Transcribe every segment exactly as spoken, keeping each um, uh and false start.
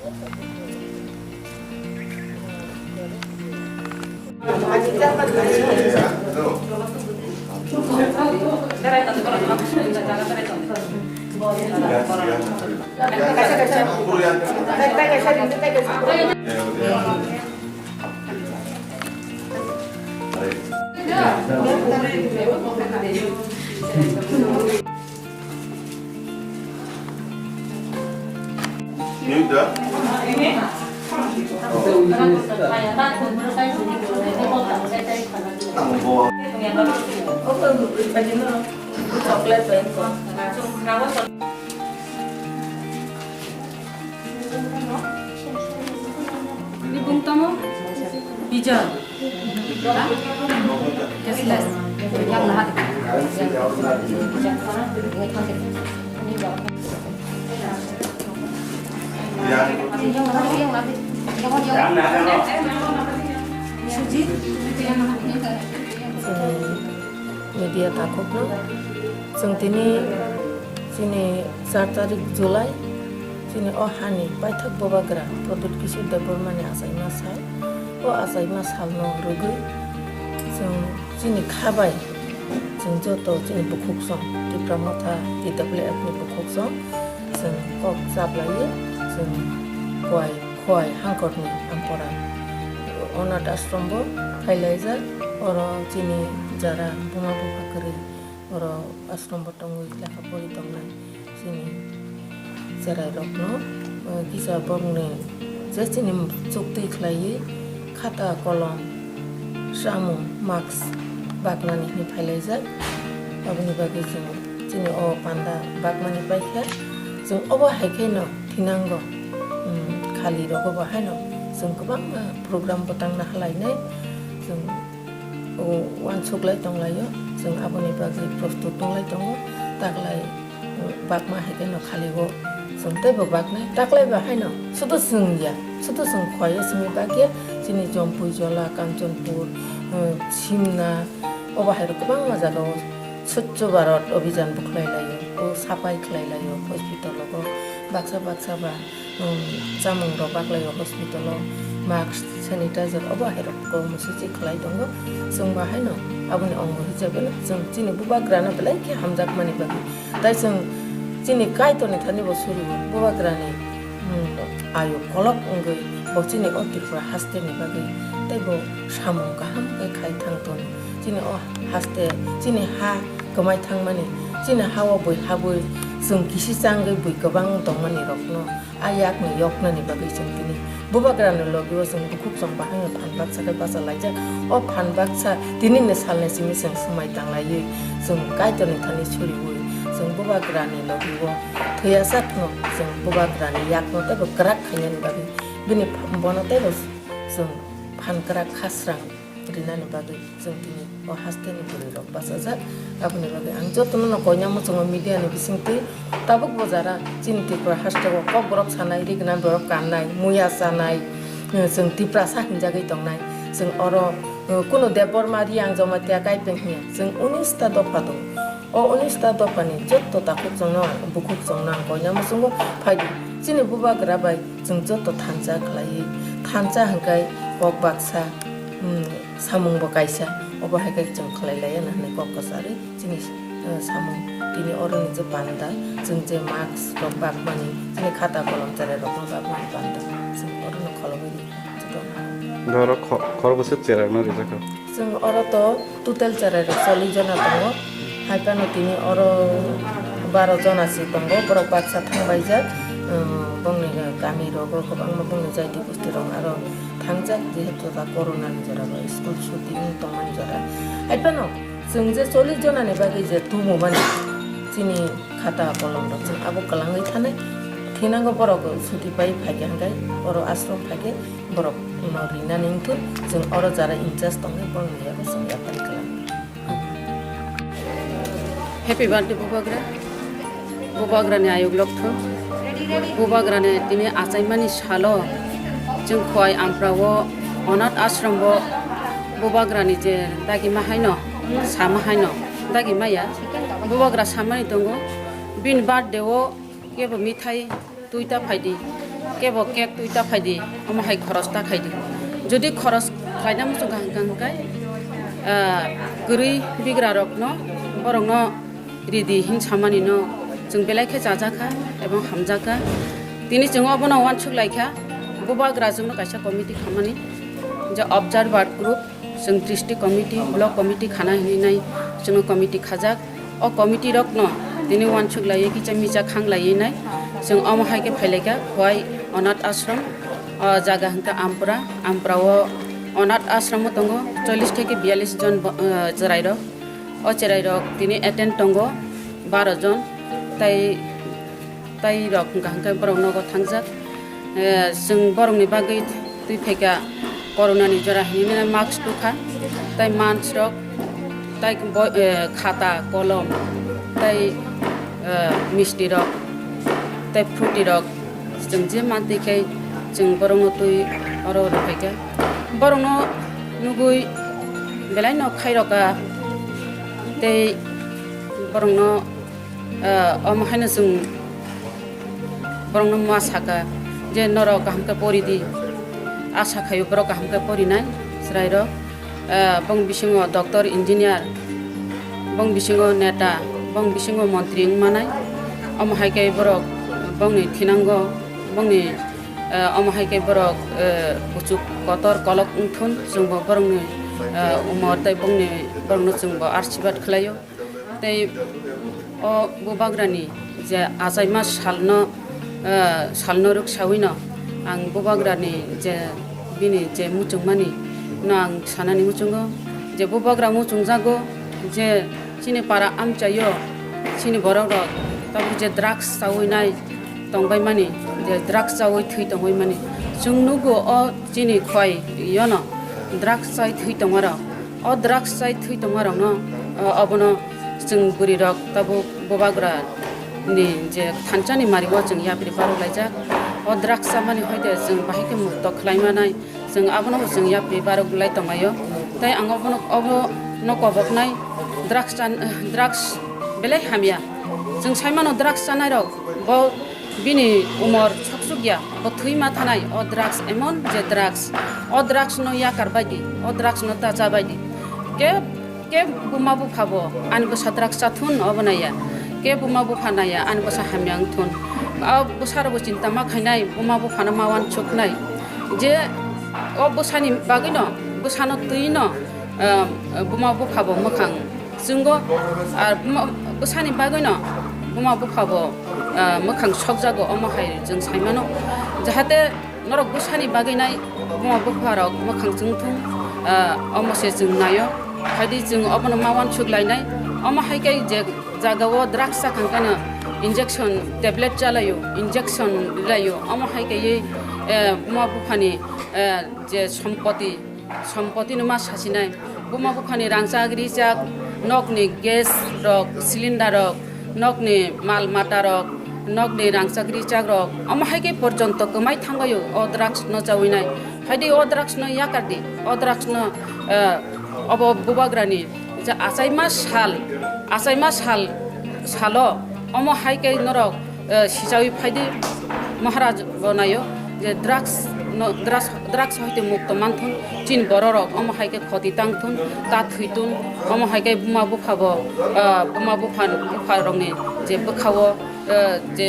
Ini bung tamo? Hijau. Cashless. Yang lahat. Yang lahat, yang lahat. Yang lahat. Sujit, itu yang lahat. Media takhukno chwng tini chini char tarik July chini o hani paithak bubagra Pradyut Kishore Debbarmani achaima sal. O achaima salno rwgwi chwng chini kha bai chwng joto chini bukhuksong Tipra Motha T W F ni bukhuksong chwng kok chaplaiwi chwng kuai Khowai hangkotni Ampora Onath Ashram bo phailaijak. Oro chini jara buma bupha kwrwi oro ashram bo tongwi lekha pori tongnai chini cherai rokno, eh, kisa bokni je chini chukti khlaiwi khata kolom samung mask baknani hinwi phailaijak. Aboni bagwi chwng chini o panda bakmani paikha. Chwng obo hai kheno thinango, um, khali rogo bo haino chwng kwbangma program bo tangna halainai. Chwng o uansuk lai tonglaio, chwng aboni bagwi prostut wnglai tongo. Taklai bakma hai kheno khali o chwng teibo baknai. Taklai ba haino sudu chwng ya, sudu chwng Khowai o simi bakya, chini Jampui Jola, Kanchanpur, eh, Simna, obo hai rok kwbangma jaga o Swachh Bharat Abhijan bo khlai laio, o saphai khlai laio, hospital o bo baksa baksa ba, um, chamung rok baklai o hospital o, mask, sanitizer obo hai rok kok musuchi khlai tongo. Chwng ba haino aboni ongo hisabe no chwng chini bubagra no belai khe hamjak mani bagwi. Tai chwng chini Kaitor ni thani bo suri o bubagra ni, um, ayo kolok wngwi bo chini o Tripura haste ni bagwi tei bo samung kaham khe khai thang tong. Chini o haste, chini ha kwmai thangmani, chini ha o bui habwi chwng kisi changwi bui kwbang tongmani rokno a yakni yoknani bagwi chwng tini bubagrani logi o chwng bukhuk chwng bahai no phan baksa khe bacha laijak. O phan baksa tini ni salni simi chwng swmai tanglaiwi chwng Kaitorni thani suriwi chwng bubagrani logi o thwiya sakno chwng bubagrani yakno teibo kwrak khainani bagwi bini pha-, bono teibo chwng phan kwrak khasrang rinani bagwi chwng tini o haste ni bwrwi rok bachajak. Aboni bagwi ang jotono no koina muchungo media ni bisingtwi tabuk bo jara chini Tripura haste o kokborok sanai, rigna borok kannai, muya chanai, chwng Tiprasa hinjagwi tongnai. Chwng oro, uh, kunu Debbarma, Riyang, Jamatia, Kaipeng hiya chwng unis ta dopha tongo. O unis ta dophani jotto takhuk chwngno ang, bukhuk chwngno ang koina muchungo phaidi. Chini bubagra bai chwng jotto thansa khlaiwi, thansa hwnkhe kok baksa, um, samung bo kaisa, obo hai khe chwng khlai laiya na hwnwi kok kwcharwi chini, uh, samung tini oroni je panda, chwng je mask rok bakmani, chini khata kolom cherai rokno bakmani panda, chwng orono kholobwi rikha. Borok kho-, khorokbwswk cherai rokno rijak kha. Chwng oro to total cherai rok chollish jona tongo. Hai phano tini oro baro jona se tongo. Borok baksa thangbaijak. Umm, bongni kami rogo kwbangma bongni jaiti gosti rok aro thangjak, jehetu da corona ni jora bai school chuti wng tongmani jora. Hai phano chwng je chollish jona ni bagwi je tubu mani chini khata kolom rok chwng abo kwlangwi thanai. Thinango borok chuti pai phaikhe hwnkhe oro ashram phaikhe borok no rinani wngthun, chwng oro jara in charge tongnai borokni yago chwng yapari kwlangwi. Happy birthday Bubagra. Bubagrani ayuk lokthun. Bubagrani tini achaimani salo chwng Khowai Amprao Onath Ashram o Bubagrani je dagima haino sama haino dagimaya. Bubagra samani tongo bini birthday o kebo mithai twi ta phaidi. Kebo cake twi ta phaidi, omo hai khoros ta khaidi. Jodi khoros khlaina muchung kha hwnkha hwnkhe, ah, kwrwi bigra rokno, borokno ridi hin samani no chwng belai khe chajakha ebong hamjakha. Tini chwng obono uansuk laikha, bubagra chwngno kaisa committee khamani, je observer group, chwng district committee, block committee khana hinwi nai chwngno committee khajak. O committee rokno tini uansuk laiwi kisa misa khang laiwi nai chwng omo hai khe phailaikha Khowai Onath Ashram, o jaga hwnkha Ampura. Ampura o Onath Ashram o tongo chollish theke biyallish jon bo-, ah, chwrai rok. O chwrai rok tini attend tongo baro jon, tai, tai rok hwnkha hwnkhe borok nogo thangjak. Eh, chwng borokni bagwi twi phaikha corona ni jora hinwi mask tukha, tai manch rok, tai bo-, eh, khata, kolom, tai, eh, misti rok, tai fruti rok. Chwng je mantwi khe chwng borokno twi oro rwphaikha. Borokno nugwi belai no khairokha tei borokno, ah, omo haino chwng borokno ma sakha je norok kaham khe pori di. Asa khaio borok kaham khe porinai chwrairok. Ah, bong bisingo doctor, engineer, bong bisingo neta, bong bisingo montri wng manai. Omo hai khe borok bongni thinango, bongni, ah, omo hai khe borok, ah, kuchuk kotor kolok wngthun, chwngbo borokni, ah, umor tei bongni, borokno chwngbo arsibat khlaio. Tei o bubagrani je achaima salno, eh, salno rwksawino ang bubagrani je bini je muchungmani no ang sanani muchungo je bubagra muchungjago je chini para amchaio chini borok rok tabuk je drugs chawi nai tongbai mani, je drugs chawi thwi tongbai mani. Chwng nugo o chini Khowai yono drugs chai thwi tongmarok. O drugs chai thwi tongmarokno, o, obono chwng bwrwirok tabuk bubagra ni je thansa ni mari o chwng yapri barok laijak. O drugs chamani hoite chwng bahai khe mukto khlai manai. Chwng abono bo chwng yapri barok lai tonglaio. Tai ang obono, obono koboknai drugs chan-, drugs belai hamya. Chwng saimano drugs chanai rok bo bini umor soksuk ya, bo thwi ma thanai o drugs, emon je drugs. O drugs no yakar baidi, o drugs no ta cha baidi. Ke, ke buma bupha bo ani bwsa drugs cha thun obo naya. Ke buma bupha naya ani bwsa hamya wng thun. O bwsa rok bo chinta ma khainai, buma bupha no ma uansuknai. Je o bwsani bagwi no, bwsano twi no, ah, buma bupha bo mwkhang chwngo, ar buma, bwsani bagwino buma bupha bo, ah, mwkhang sokjago, omo hai chwng saimano. Jahate norok bwsani bagwi nai buma bupha rok mwkhang chwng thung, ah, omo se chwng naio. Haidi chwng obono ma uansuk lainai. Omo hai khe je jagao drugs chakang kano injection, tablet chalaio, injection rilaio. Omo hai khe, eh, buma buphani, eh, je sompoti, sompoti no ma sasinai. Buma buphani rangchak richak, nokni gas rok, cylinder rok, nokni mal mata rok, nokni rangchak richak rok, omo hai khe porjonto kwmai thangbaio o drugs no chawi nai. Haidi o drugs no yakar di, o drugs no, eh, obo bubagrani je achaima sal, achaima sal, salo omo hai khe norok eh, sichawi phaidi Maharaj bo naio je drugs no, drugs, drugs hoite mukto manthun chini bororok omo hai khe khoti tangthun ta thwitun omo hai khe buma bupha bo, eh, buma bupha, bupha rokni je bwkhao, eh, je,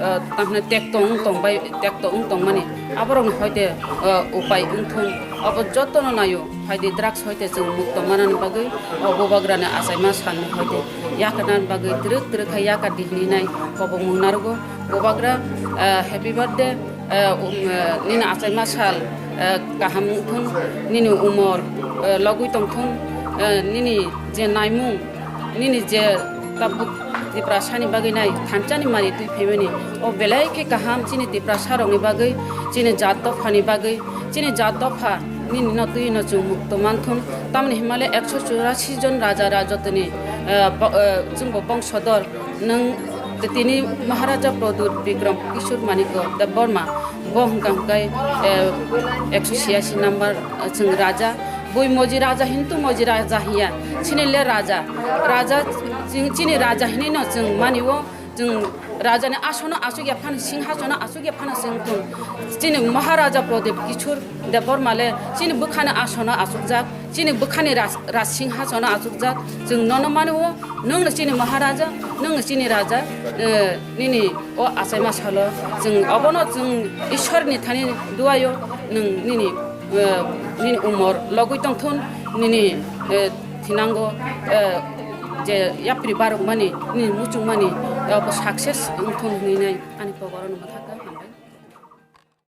eh, tamhne tekto wng tong bai, tekto wng tongmani aborokni hoite, eh, upai wngthun obo jotono naio. Phaidi drugs hoite chwng mukto manani bagwi o bubagrani achaima salni hoite yakarnani bagwi twrwk twrwk khe yakar di hinwi nai kobokmung narwgo. Bubagra, eh, happy birthday, eh, um, eh, nini achaima sal, eh, kaham wngthun, nini umor, eh, logwi tongthun, eh, nini je naimung, nini je tabuk Tiprasani bagwi nai thansani mari twi phaimani. O belai khe kaham chini Tiprasa rokni bagwi, chini jat dophani bagwi, chini jat dopha nini no twi no chwng mukto manthun. Tamni himale ekso churasi jon raja rajotini, eh, bo-, eh, chwngbo bongsodor nwng tini Maharaja Pradyut Bikram Kishore Manikya Debbarma. Bo hwnkha hwnkhe, eh, ekso chhiyasi number, eh, chwng raja. Bui moji raja hintu moji raja hiya. Chini le raja. Raja, chini, chini raja hinwi no chwng mani o. Chwng rajani asono achukya phano, singhasono achukya phano chwng thung. Chini Maharaja Pradip Kishore Debbarma le chini bwkhani asono achukjak, chini bwkhani raj-, raj singhasono achukjak. Chwng nono mani o, nwngno chini Maharaja, nwngno chini Raja, eh, nini o achaima salo. Chwng obono chwng Ishwarni thani duayo, nwng nini, eh, nini umor logwi tongthun, nini, eh, thinango, eh, je yapri barokmani, nini muchungmani, eh, bo success wngthun hwnwi nai ani pogorono mwthakha.